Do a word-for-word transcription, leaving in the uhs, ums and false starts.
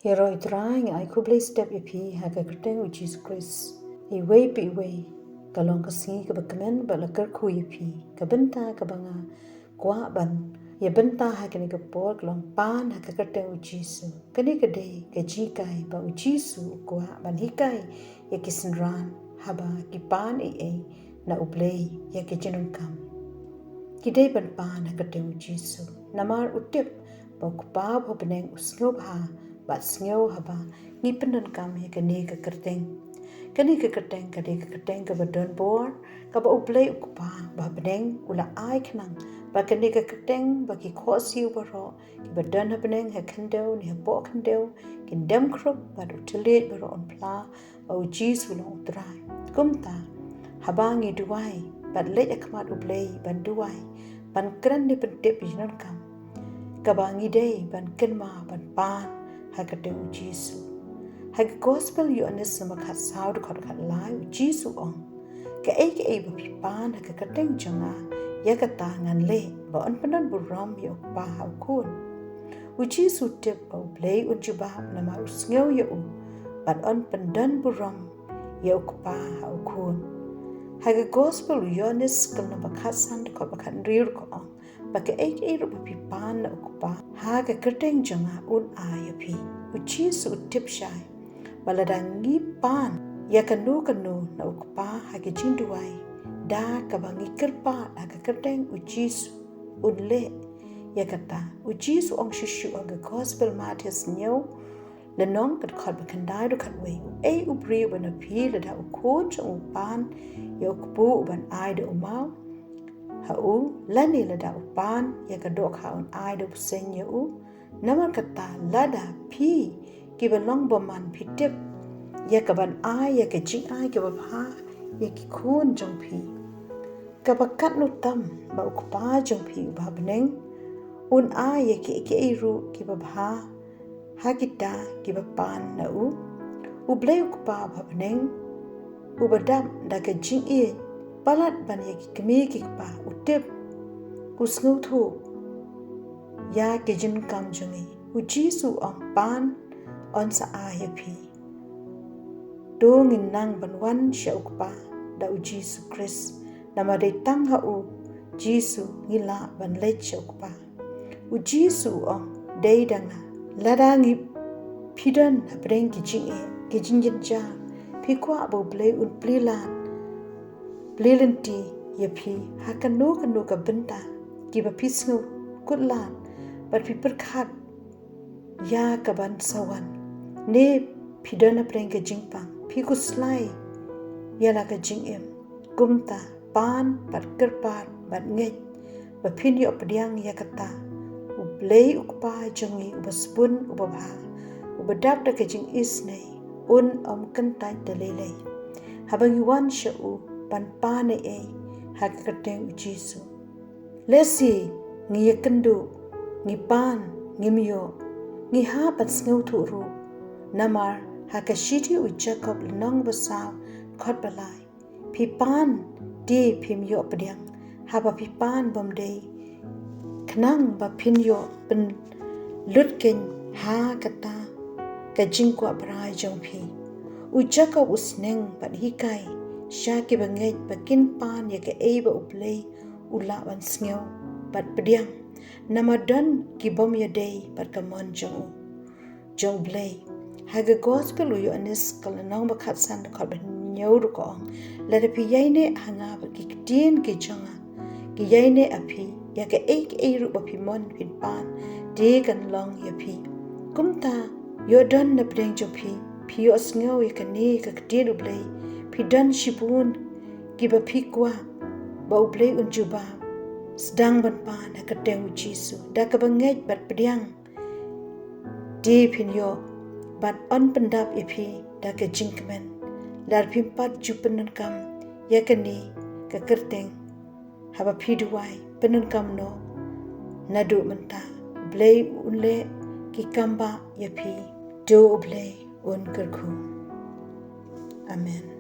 Ïaroh i Trai, nga ai khublei step ïa phi ha ka kyrteng u Jisu Khrist. Iwei pa iwei, ka long ka sngi kaba kmen bad la kyrkhu ïa phi. Ka bynta kaba nga kwah ban ïa bynta ha kane ka por ka long pan ha ka kyrteng u Jisu. Kane ka dei ka jinghikai ba u Jisu u kwah ban hikai ïa ki synran haba ki pan ei ei na U Blei ïa ki jingdonkam. Ki dei ban pan ha ka kyrteng u Jisu. Namar u tip ba u Kpa ba ha bneng u sngewbha bad sngew haba ngi pyndonkam ïa kane ka kyrteng. Kane ka kyrteng ka dei ka kyrteng kaba don bor, kaba U Blei u Kpa ba ha bneng u la ai khnang ba kane ka kyrteng ba ki khohsiew baroh, kiba don ha bneng, ha khyndew ne hapoh khyndew, kin dem khrup bad u thylliej baroh un phla ba u Jisu u long u Trai. Kumta, haba ngi duwai bad leit ha khmat U Blei ban duwai, ban kren ne pyntip ïa ki jingdonkam, kaba ngi dei ban kynmaw ban pan ha ka kyrteng u Jisu. Ha ka Gospel u Ïoannis lynnong ba khatsaw dkhot khatlai, u Jisu u ong, kaei kaei ba phi pan ha ka kyrteng jong nga, ïa kata ngan leh, ba yn pyndonburom ïa u Kpa ha u Khun. U Jisu u tip ba U Blei un jubab namar u sngew ïa u, bad yn pyndonburom ïa u Kpa ha u Khun. Ha ka Gospel u Ïoannis ka lynnong ba khatsan dkhot ba khathynriew ka ong, ba kaei kaei ruh ba phi pan na u Kpa ha ka kyrteng jong nga un ai ïa phi. U Jisu u tip shai ba lada ngi pan ïa kano kano na u Kpa ha ka jingduwai, da kaba ngi kyrpad ha ka kyrteng u Jisu, un leh ïa kata. U Jisu u ong shuh shuh ha ka Gospel Mathaios hynñiew lynnong ka dkhot ba khyndai dkhot wei, uei u briew ba na phi lada u khun jong u pan ïa u kpu, u ban ai da u maw ha u, lane lada u pan ïa ka dohkha, un ai da u bseiñ ïa u? Namar kata, lada phi kiba long bymman phi tip ïa ka ban ai ïa ka jingai kaba bha ïa ki khun jong phi, kaba katno tam ba u Kpa jong phi uba ha bneng un ai ïa kiei kiei ruh kiba bha ha kita kiba pan na u? U Blei u Kpa ba ha bneng, uba dap da ka jingïeit palat ban ïa ki kmie ki kpa, u tip, u sngewthuh ïa ki jingdonkam jong ngi. U Jisu u ong, pan, yn sa ai ïa phi. To ngin nang ban wan sha u Kpa da u Jisu Khrist, namar dei tang ha u Jisu ngi lah ban leit sha u Kpa. U Jisu u ong, dei da nga. Lada ngi, phi don ha pdeng ki jingeh, ki jingjynjar, phi kwah ba U Blei un plie lad, plie lynti ïa phi ha kano kano ka bynta kiba phi sngewkut lad bad phi pyrkhat ïa ka ban sa wan, ne phi don ha pdeng ka jingpang, phi khuslai ïa la ka jingim. Kumta, pan bad kyrpad bad ngeit ba phin ïoh pdiang ïa kata. U Blei u Kpa jong ngi uba sbun, uba bha, uba dap da ka jingisynei, un ym kyntait da lei lei haba ngi wan sha u ban pan ei ei ha ka kyrteng u Jisu. Lehse ngi ïakynduh, ngi pan, ngim ïoh, ngi hap ban sngewthuh ruh. Namar ha ka shithi u Jakob lynnong ba saw dkhot ba lai, phi pan te phim ïoh pdiang, haba phi pan bym dei khnang ba phin ïoh pynlut keiñ ha kata ka jingkwah brai jong phi. U Jakob u sneng ban hikai sha kiba ngeit ba kin pan ïa kaei ba U Blei u lah ban sngew bad pdiang, namar don ki bym ïadei bad ka mon jong u, jong U Blei. Ha ka Gospel u Ïoannis ka lynnong ba khatsan dkhot ba hynñiew ruh ka ong, lada phi ïaineh ha nga bad ki ktien ki jong nga ki ïaineh ha phi, ïa kaei kaei ruh ba phi mon phin pan, te kan long ïa phi. Kumta, ïoh don na pdeng jong phi, phi ïohsngew ïa kane ka ktien U Blei, phi don shibun kiba phi kwah ba U Blei un jubab, sdang ban pan ha ka kyrteng u Jisu da kaba ngeit bad pdiang, te phin ïoh, bad yn pyndap ïa phi da ka jingkmen. Lada phim pat ju pyndonkam ïa kane ka kyrteng, haba phi duwai, pyndonkam noh naduh mynta. U Blei un leh ki kam ba ïa phi. To U Blei un kyrkhu. Amen.